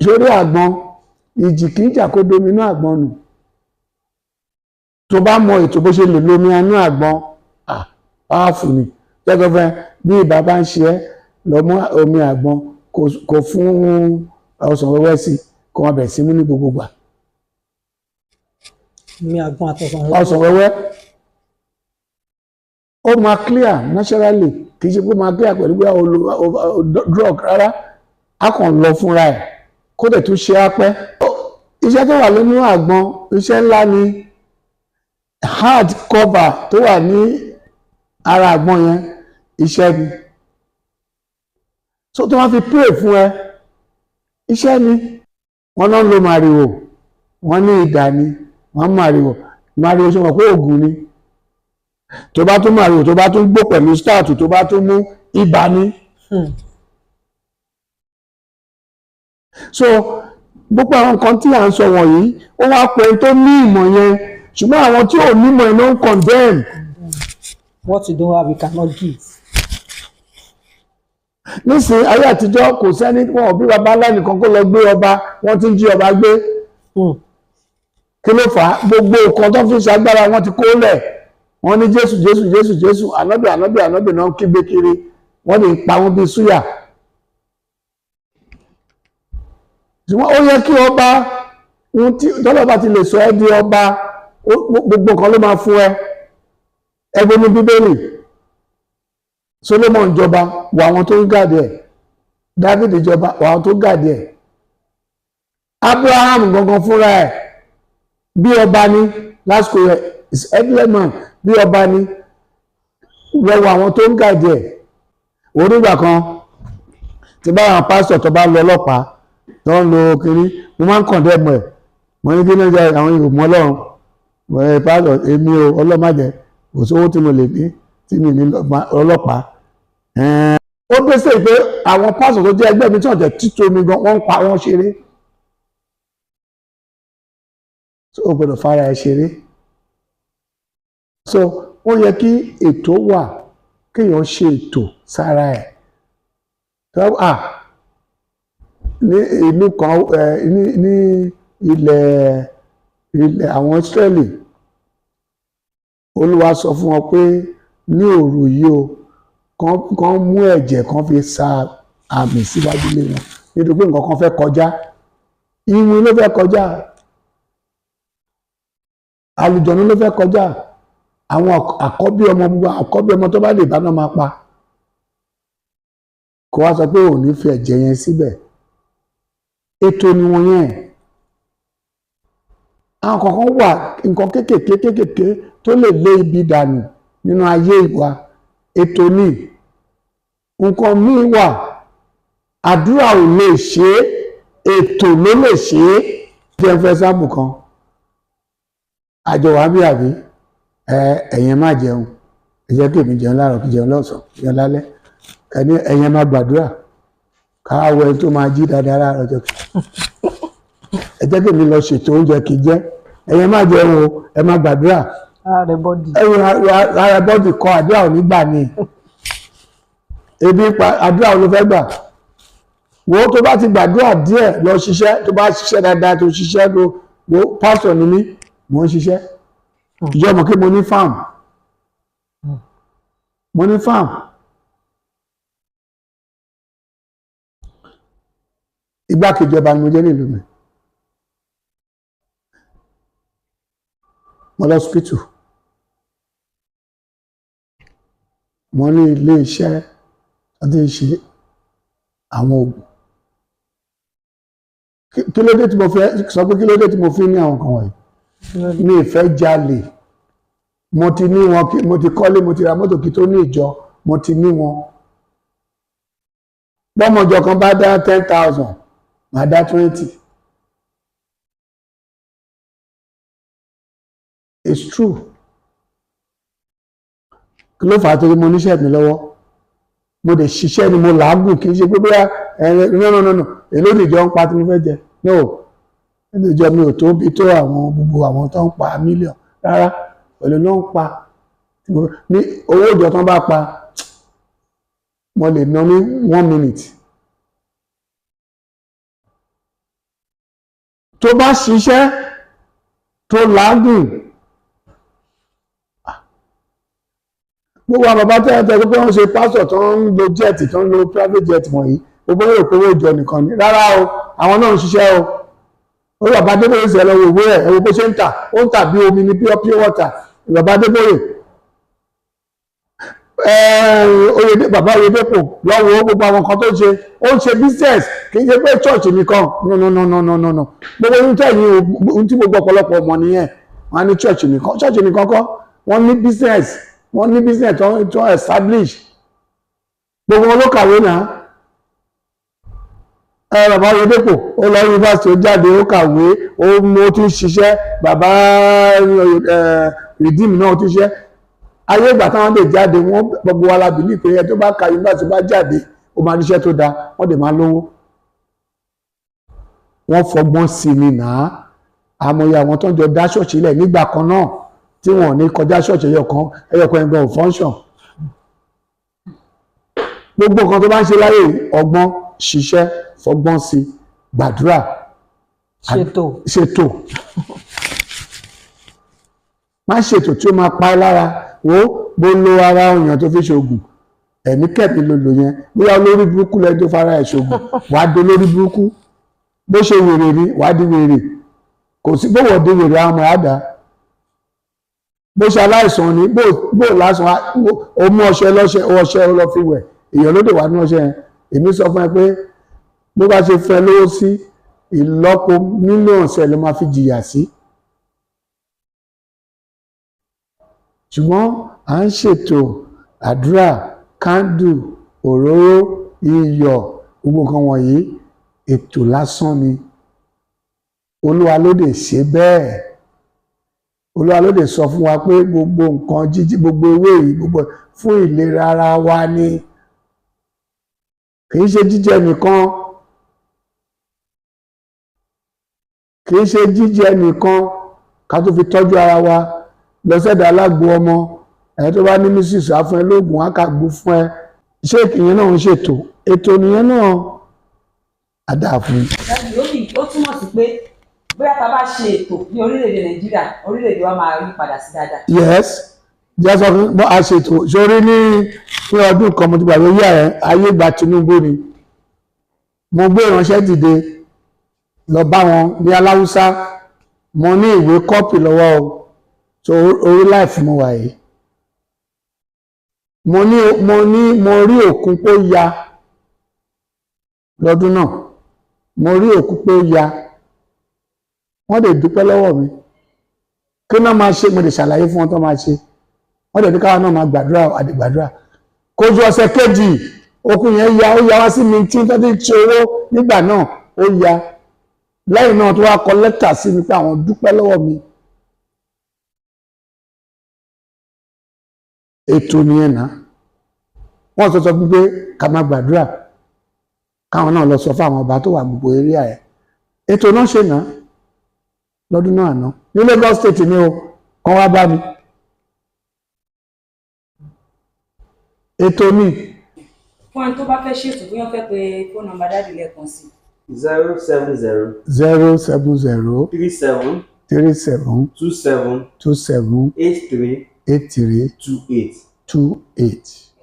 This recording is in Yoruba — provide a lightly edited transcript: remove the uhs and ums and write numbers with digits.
Sórí àgbọn, ìjì kì í jà kó domi inú àgbọn nù. Tó bá mọ ètò bó ṣe lè lomi inú àgbọn, powerful ni. Jẹ́kọ̀ọ́ fẹ́ bí ibà bá ń ṣe ẹ́, lọ mú omi àgbọn kó fún ọsàn wẹ́wẹ́ sí, kó máa bẹ̀rẹ̀ sí mú ní gbogbo ìgbà. Omi àgbọn àtọsàn wẹ́wẹ́. Ọsàn wẹ́wẹ́, ó máa clear naturally. Kì í ṣe pé ó máa clear pẹ̀lú pé o lo drug rárá, á kàn lọ fúnra ẹ̀, kó dẹ̀ tún ṣe á pẹ́. Iṣẹ́ tó wà nínú àgbọn, iṣẹ́ ńlá ni. Hard cover tó wà ní ara àgbọn yẹn, iṣẹ́ ni. So tó máa fi pray fún ẹ, iṣẹ́ ni. Wọ́n náà ń lo màrìwò, wọ́n ní ìdà ni wọ́n. Màrìwò, màrìwò, ṣe mọ̀ pé oògùn ni? Tó bá tún màrìwò, tó bá tún gbó pẹ̀lú stout, tó bá tún mú, ibà ni. So gbogbo àwọn nǹkan tí à ń sọ wọ̀nyí, ó wá pẹ́ tó ní ìmọ̀ yẹn, ṣùgbọ́n àwọn tí ò nímọ̀ yẹn ló ń condemn. What you don't have, you cannot give. Nísìnyí, ayé àtijọ́, kò sẹ́ni wọn ò bí baba ńlá nìkan kó lọ gbé ọba. Wọ́n ti ń jí ọba gbé. Kí ló fà á? Gbogbo nǹkan tó fi ń ṣagbára, wọn ti kó lẹ̀. Wọ́n ní Jésù, Jésù, Jésù, Jésù, ànábì, ànábì, ànábì náà ń kígbe kiri. Wọ́n lè pa wọ́n bíi súyà. Ṣùgbọ́n ó yẹ kí ọba, ohun tí tọ́lọ́ bá ti lè sọ ẹ́ di ọba, gbogbo nǹkan ló máa fún ẹ. Ẹgbẹ́ ní Bíbélì, Solomon jọba, wọ àwọn tó ń gàdí ẹ̀. David jọba, wọ àwọn tó ń gàdí ẹ̀. Abraham gangan fúnra ẹ̀, bí ọba ní lásìkò rẹ̀, is elderly man, bí ọba ní, wọ́wọ́ àwọn tó ń gàdí ẹ̀. Onígbà kan tí bá àwọn pásítọ̀ tó bá lọ ọlọ́pàá tó ń lo kiri, mo máa ń condemn ẹ̀. Mo ní kí ló ń jẹ àwọn ìmọ̀ Ọlọ́run ẹ̀ pásítọ̀? Èmi ò, ọlọ́màjẹ, kò sówó tí mo lè ní tí mi ní ọlọ́pàá. Ó dé sí pé àwọn pásítọ̀ tó jẹ́ ẹgbẹ́ mi tí wọ́n jẹ́ títò mi gan, wọ́n ń pa wọ́n ṣeré. So o gbọ́dọ̀ fara ẹ ṣeré. So ó yẹ kí ètò wà, kéèyàn ṣe ètò sára ẹ̀. Ní ìlú kan ní ilẹ̀ àwọn Ísírẹ́lì, Olúwa sọ fún wọn pé ní òru yìí o, kán mú ẹ̀jẹ̀, kán fi sa àmì síwájú ilé wọn, nítorí pé nǹkan kan fẹ́ kọjá. Iwin ló fẹ́ kọjá, àlùjọ̀nú ló fẹ́ kọjá. Àwọn àkọ́bí ọmọ, gbogbo àkọ́bí ọmọ tó bá lè bá náà máa pa. Kó wá sọ pé ò ní fi ẹ̀jẹ̀ yẹn síbẹ̀. Ètò ni wọ́n yẹn. Àwọn kankan wà, nǹkan kéékèèké kéékèèké tó lè lé ibi dànù nínú ayé wa, ètò ní. Nǹkan míì wà, àdúrà ò lè ṣe é, ètò ló lè ṣe é. Jẹ́ fẹ́ sáàmù kan àjọ wà bí àbí ẹ̀yin má jẹun, ẹ jẹ́ kí èmi jẹun láàárọ̀, kí jẹun lọ́sàn-án, jẹun lálẹ́. Ẹni ẹ̀yin má gbàdúrà, káwọ ẹni tó máa jí dáadáa láàárọ̀ ọjọ́ kejì. Ẹ jẹ́ kí èmi lọ ṣètò oúnjẹ kì í jẹ́. Ẹ̀yin má jẹun o, ẹ má gbàdúrà. Ara bọ́dì. Ẹ̀yin ara bọ́dì kọ, àdúrà ò ní gbà ní. Ebi pa, àdúrà ò ló fẹ́ gbà. Wo, tó bá ti gbàdúrà díẹ̀, lọ ṣiṣẹ́. Tó bá ṣiṣẹ́ dáadáa, tó ṣiṣẹ́, tó wo, pásítọ̀ ni mí, mò ń ṣiṣẹ́. Ìjọ mọ̀ kí mo ní farm, mo ní farm. Igbákejì ọba ni mo jẹ́ nílùú mi. Mo lọ hospital, mo ní ilé iṣẹ́ tó ti ń ṣe àwọn oògùn. Kí ló dé tí mo fẹ́ sọ pé kí ló dé tí mo fi ní àwọn kan wọ̀nyí? Mi ì fẹ́ jalè. Mo ti ní wọn, mo ti kọ́lé, mo ti ra mọ́tò kí tó ní ìjọ. Mo ti ní wọn. Bọ́mọjọ kan bá dá 10,000, màá dá 20. It's true. Kí ló fà á? Torí mo níṣẹ́ mi lọ́wọ́, mo dẹ̀ ṣiṣẹ́ ni, mo làágùn. Kì í ṣe pé bóyá ẹ, no, no, no, no, èló nìjọ ń pa tí mo fẹ́ jẹ? No, ìjọ mi ò tó bí tó àwọn gbogbo àwọn tó ń pa mílíọ̀n rárá. Pẹ̀lú ló ń pa ní owó ìjọ tó ń bá pa, mo lè ná ní one minute. Tó bá ṣiṣẹ́ tó làágùn, gbogbo àwọn bàbá tẹ́lẹ̀ tẹ́lẹ̀ pé wọ́n ṣe pásọ̀ tó ń lo jet, tó ń lo private jet wọ̀nyí, gbogbo èrò pé owó ìjọ nìkan ni. Rárá o, àwọn náà ń ṣiṣẹ́ o. Ó bàbá Adébóyè ṣe, lọ wo ìwé ẹ̀, ẹ wo bó ṣe ń tà. Ó ń tà bí omi ní pure pure water. Bàbá Adébóyè, oyè bàbá Oyèdépò, lọ́wọ́ gbogbo àwọn nǹkan tó ń ṣe. Ó ń ṣe business, kì í ṣe pé church nìkan. No, no, no, no, no, no, no. Gbogbo ohun tẹ̀yìn, ohun tí gbogbo ọ̀pọ̀lọpọ̀ mọ̀ nìyẹn. Wọ́n á ní church nìkan, church nìkan kọ́. Wọ́n ní business, wọ́n ní business tó establish. Gbogbo wọn ló kàwé náà. Ẹ bàbá Oyèdépò, ó lọ yunifásitì, ó jáde, ó kàwé, ó mú, ó tún ṣiṣẹ́. Bàbá Redeem náà, ó tún ṣiṣẹ́. Ayé ìgbà táwọn lè jáde, wọ́n gbogbo wa la believe pé ẹ tó bá ka yunifásitì, bá jáde, ó máa ríṣẹ́ tó dáa, wọ́n dẹ̀ máa lówó. Wọ́n fọgbọ́n sí ni nàá. Àmọye àwọn tó ń jọ dá ṣọ́ọ̀ṣì lẹ̀ nígbà kan náà tí wọ́n ò ní kọjá ṣọ́ọ̀ṣì ẹyọ kan, ẹyọ kan ẹgbẹ́ ò function. Gbogbo nǹkan tó bá ń ṣe láyé, ọgbọ́n, ṣiṣẹ́, fọgbọ́n sí, gbàdúrà. Ṣètò. Ṣètò. Má ṣètò tí ó máa pa ẹ́ lára. Wo bó lo ara èèyàn tó fi ṣoògùn, ẹ̀mí kẹ̀mí ló lò yẹn. Bóyá olórí burúkú lẹ́ni tó fara ẹ̀ ṣoògùn, wàá di olórí burúkú. Bó ṣe wèrè ni, wàá di wèrè. Kò sí bó wọ̀ di wèrè, àwọn ọmọ ẹ̀ á dá. Bó ṣe aláìsàn ni, bó lásán, ó mú ọṣẹ lọ́ṣẹ, ọṣẹ ó lọ fi wẹ̀, èèyàn ló dé wà ní ọṣẹ yẹn. Èmi sọ fún ẹ pé bó bá ṣe fẹ́ lówó sí, ìlọ́po mílíọ̀nù ṣẹ̀ ló máa fi jìyà sí. Ṣùgbọ́n à ń ṣètò àdúrà, kándù, òróró, iyọ̀, gbogbo nǹkan wọ̀nyí, ètò lásán ni. Olúwa ló lè ṣe bẹ́ẹ̀. Olúwa ló lè sọ fún wa pé gbogbo nǹkan jíjí, gbogbo ewé yìí, gbogbo fún ìlera ara wa ni, kì í ṣe jíjẹ nìkan, kì í ṣe jíjẹ nìkan, ká tó fi tọ́jú ara wa. Lọ sẹ́dọ̀ alágbo ọmọ ẹ̀ tó bá ní mísìsì, á fún ẹ lóògùn, á kà gbó fún ẹ. Ṣé ìyẹn náà ń ṣètò? Ètò nìyẹn náà, á dáa fún yín. Daddy, ó túmọ̀ sí pé bóyá tá a bá ṣe ètò ní orílẹ̀-èdè Nàìjíríà, orílẹ̀-èdè wa máa yí padà sí dáadáa. Yes, jẹ́ sọ fún bọ́ a ṣètò sórí ní ọdún kan, mo ti gbàgbé yíyá ẹ̀, ayé gba Tinubu ni. Mo gbé ìránṣẹ́ dìde lọ bá wọn ní aláwùsá. Mo ní ìwé kọ́pì lọ́wọ́ o. So orí life mo wà yìí, mo ní mo rí òkun pé ó ya lọ́dún náà. Mo rí òkun pé ó ya. Wọ́n lè dúpẹ́ lọ́wọ́ mi. Kí náà máa ṣe, mo lè ṣàlàyé fún wọn tó máa ṣe. Wọ́n lè ní káwọn náà máa gbàdúrà, àdìgbàdúrà. Kójú ọ̀sẹ̀ kejì, òkun yẹn ya, ó ya wá sí mi tí tó ti ṣe owó nígbà náà, ó ya. Lẹ́yìn náà tó wá kọ lẹ́tà sí mi pé àwọn dúpẹ́ lọ́wọ́ mi. Ètò nìyẹn náà. Wọ́n sọ fún pé ká máa gbàdúrà, káwọn náà lọ sọ fún àwọn ọba tó wà gbogbo area ẹ̀. Ètò náà ṣe náà lọ́dún náà àná ní Lagos State ni o kàn wá bá mi. Ètò ni. Fún ẹni tó bá fẹ́ ṣètò, bóyá wọ́n fẹ́ pe fóònù nọ́mbà daddy lẹ́ẹ̀kan sí. 070 070 37 37 27 27 83 83 28. 28.